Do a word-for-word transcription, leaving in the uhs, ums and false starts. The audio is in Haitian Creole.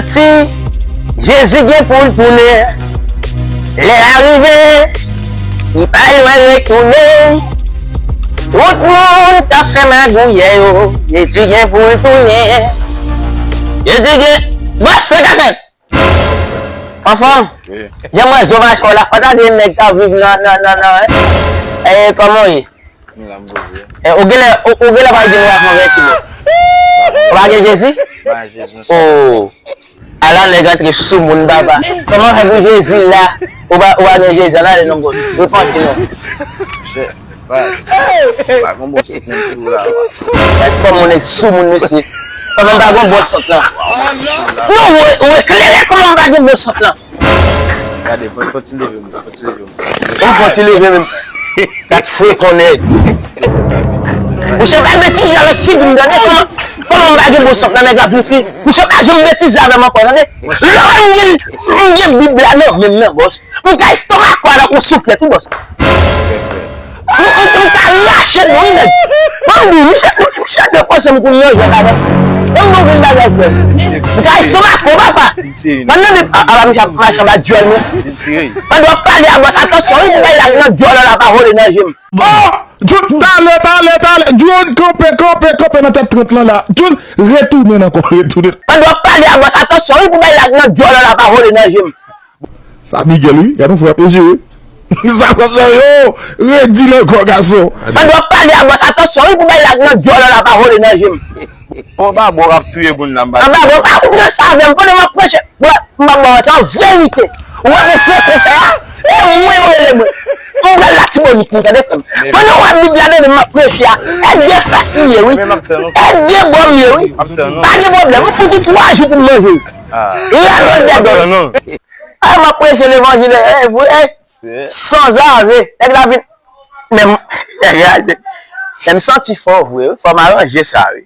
Si Jezi gen pou l tounen, lè a rive, li pa lwen retounen. Tout moun k ap fè magouyè yo, Jezi gen pou l tounen. Jezi gen, bòs, sa k ap fèt? Anfòm? Jan m wè zo mache w la, fò tande nèg k ap viv nan, nan, nan, nan, eh, kòman w ye? Mwen la m poze. Eh, ou genlè, ou, ou genlè pa di nou ap konvèti, bòs. Ou pa gen Jezi? Mwen Jezi, non. Oh. Ala nèg antre sou moun, papa. Kòman fè pou Jezi la? Ou pa, ou pa gen Jezi, ala ale non, bòs. Repanti non. Monchè, baz, pa gon bon sòt menm sou ou la, wa. Kòman nèg sou moun, mesye? Kòman pa gon bon sòt la? Non, ou, ou eklere, kòman pa gen bon sòt la? Gade, fò, fò ti leve mwen, fò ti leve mwen. Kòman fò ti leve mwen? Gad frekan nèg. Misye pa betize avèk figi m, tande kòman, kòman m pa gen bon sant nan nèg la pou fi. Misye pa janm betize avè m ankò, tande. Lè m gen, m gen Bib la nan men m nan, bòs. M ka estomak ou a tankou souflèt, wi, bòs. M, m, m ka rache l, wi, nèg. Ban m di w, misye, misye de koze m kou yon jwèt avè m. Ban m di w grenn bagay, frè. M ka estomak ou, papa. Ban m nan Bib, a, a, misye ap mache anba dyòl mwen. Pandan w ap pale a bòs, atansyon, wi, pou bay lak nan dyòl la, pa vole nan je m. Oh! Jun, talè, talè, talè. Jun, kanpe, kanpe, kanpe nan tèt trant lan la. Jun, retounen ankò, retounen. Pandan w ap pale a bòs, atansyon, wi, pou bay lak nan dyòl la, pa vole nan je m. Sa Miguel, wi. Gade yon frè ap mezire. Sa frè ap sa, yo, redi l ankò, gason. Pandan w ap pale a bòs, atansyon, wi, pou bay lak nan dyòl la, pa vole nan je m. Bon, babò ap touye moun nan, anba babò, pa konprann sa avè m, pandan m ap preche. Bò, m ap ba w an verite. Ou wè mesye konsa a? E mwen yo rele mwen. M pral Latibonit pou tande frè m. Pandan w ap Bib la, men m ap preche a. E de fès m ye, wi. E de bò m ye, wi. Pa gen pwoblèm. M fouti twa jou pou m manje. Radòt dèdòt. A, m ap preche levanjil, e vre. Sanzave. Nèg la vin. Men m, men m santi fò vre, wi. Fò m aranje sa, wi.